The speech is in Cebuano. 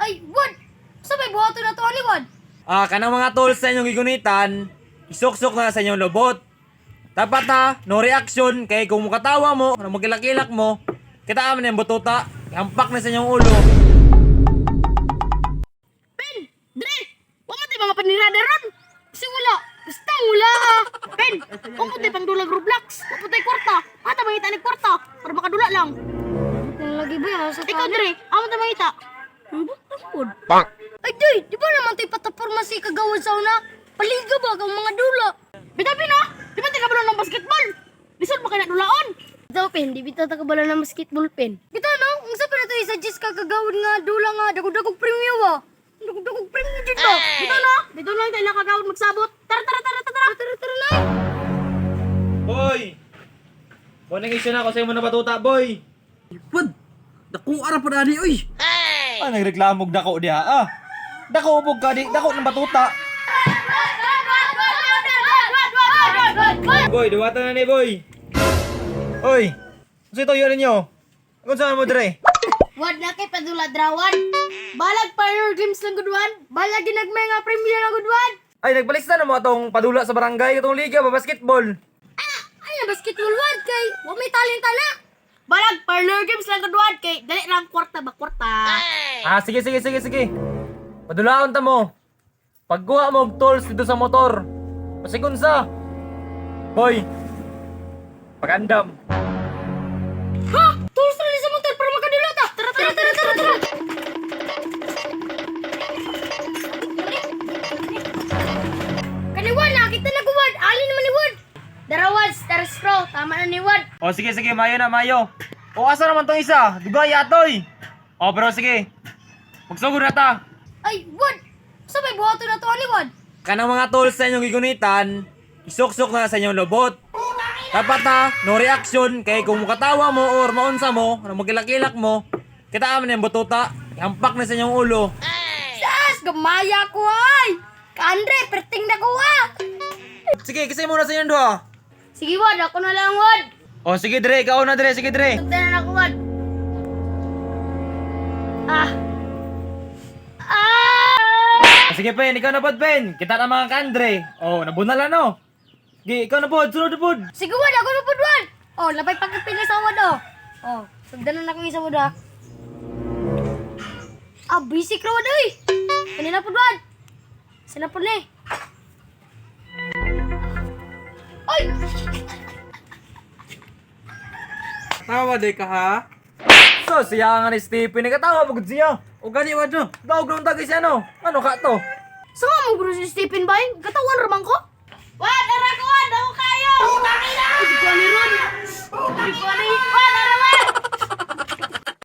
Ay, Wad! Sa may buhaton na to ani, Wad? Ah, kanang mga tools sa inyong gigunitan, isuksok na sa inyong lobot. Dapat ha, no reaction kay kung mukatawa mo, ano magkilak-kilak mo, kita amin yung bututa, hampak na sa inyong ulo. Pen! Dre! Wa man tay mga panirada ron! Kasi wala. Basta wala ha. Pen! Wa man tay pangdulag Roblox! Wa man tay kwarta! Ata mangita ni kwarta para makadula lang. Kung lagi ba yan, sa Ikaw Dre, amo ta mangita. Ambot na pod. Ay, day! Di ba naman tayo pataporma si kagawad sa una? Paliga ba kang mga dula? Bitabi no! Di ba tay kabalo ng basketball? Lisod ba kay na dulaon? Daw, Pen, di bitaw takabala ng basketball, Pen. Bitaw, no? Ang sa pa na ito, i-suggest ka kagawad nga dula nga, dagog-dagog premyo ba? Dagog-dagog premyo dito. Bitaw no! Bitaw lang tayo nakagawad magsabot. Tara tara tara tara tara. Tara, tara na! Boy! Kunin issue na kasi mo na batuta, boy! Wad! Dako ara pa ani oy. Ah, nagreklamog dako diha ah. Dako upog ka di, dako ng batuta. Boy, duwatan na ni boy. Oy, kasi ito yun ninyo. Kung saan mo dre? Wad na kay padula drawan. Balag parlor games lang gudwan. Balag ginagmay nga premyo na gudwan! Ay, nagbalista na mo atong padula sa barangay, atong liga ba basketball. Ah, ay na basketball wad kay wa may talenta na. Balag parlor games lang gudwan kay dali lang kwarta ba kwarta. Ah, sige, sige, sige, sige. Padulaon ta mo. Pagkuha mo og tools dito sa motor. Pasigun sa. Boy. Pagandam. Ha? Tools na ni sa motor para makadula ta. Tara, tara, tara, tara, tara. Kaniwan, nakita na guwad. Ali naman ni Wad. Darawad, stars pro, tama na ni Wad. O sige, sige, mayo na, mayo. O asa naman tong isa? Dugay atoy. O pero sige. Magsugod na ta. Ay, Wad. Sa may buhaton na to ani Wad? Kanang mga tools sa inyong gigunitan, isuksok na sa inyong lobot. Dapat ha, no reaction kay kung mukatawa mo or maunsa mo, ano magkilak-kilak mo, kita amin yung bututa, hampak na sa inyong ulo. Sas, gamaya ko ay. Kaandre, perting na ko ah. Sige, kasi muna sa inyong duha. Sige Wad, ako na lang Wad. O sige Dre, ikaw na Dre, sige Dre. Tugdan na ako Wad. Ah. Ah! Sige Pen, ikaw na pod Pen. Kita na mga kandre. O, nabunala no. Sige, ikaw na pod, sunod na pod. Sige Wad, ako na pod Wad. Oh, labay pagkapili sa Wad oh. Oh, sugdan na akong isa Wad ah. Ah, basic ra Wad oy. Kanina pod Wad. Sana pod ni. Oy! Tawa day ka ha. So, siya nga ni Stephen, nagkatawa pagod siya. O gani wad no. Daog naman tagay siya no. Ano ka to? Sa nga mo guro si Stephen bay? Katawan ramang ko? Wad, ara ko Wad, ako kayo. Ay, di ko ni Ron. Di ko